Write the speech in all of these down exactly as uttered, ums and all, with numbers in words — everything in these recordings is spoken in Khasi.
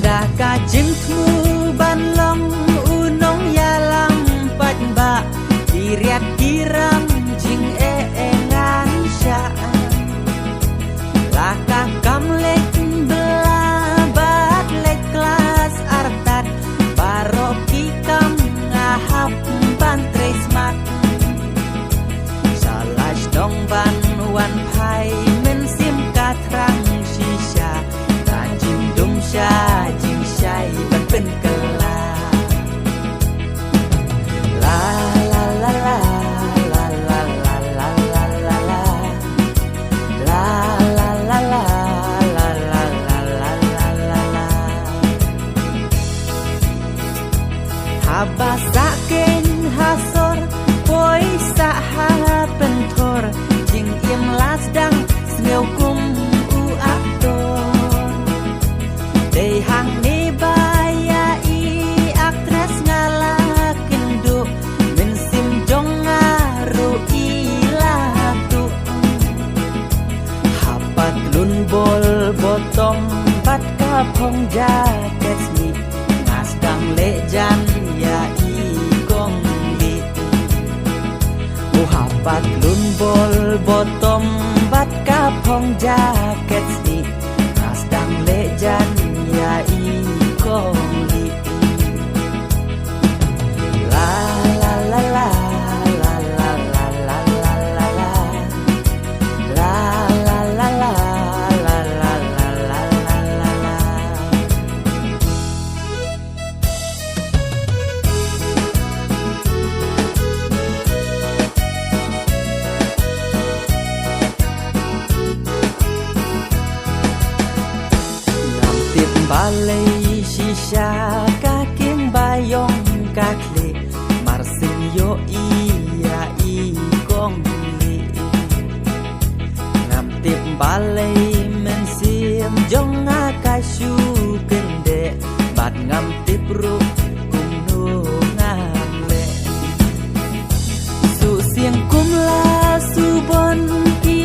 Da ka jingthmu ban long u nongïalam paidbah, ki riat ki ram jingeh eh ngan shah. La ka kam leit bylla bad leit klas artat, baroh ki kam nga hap ban trei smat. Sa la sdang ban wan phai mynsiem ka thrang shisha, ka jingdum sha jingshai ban pynkylla. La la la la la la la la la la la. La la la la la la la la la la. Haba sah keiñ ha sor, poi sah ha pynthor, jingim la sdang sngew kum u aktor. Dei hangne ba ïa i actress nga la kynduh, mynsiem jong nga ruh i la tuh. Haba tlun bol bottom bad ka phong jaket snieh, nga sdang leh jan ïa i kong lieh. U haba tlun bol bottom bad ka phong jaket snieh, nga sdang leh jan ïa i kong lieh. La la la la la la la la la la. La la la la la la la la la la. Ngam tip balei shisha ka king ba ïong ka khlieh, mar shu ïohi ïa i kong lieh. Ngam tip balei mynsiem jong nga ka shu kyndeh, bad ngam tip ruh kumno ngan leh. Shu sing kum la shu bun ki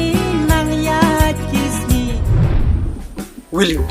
nang ïaid ki sngi. Willy, why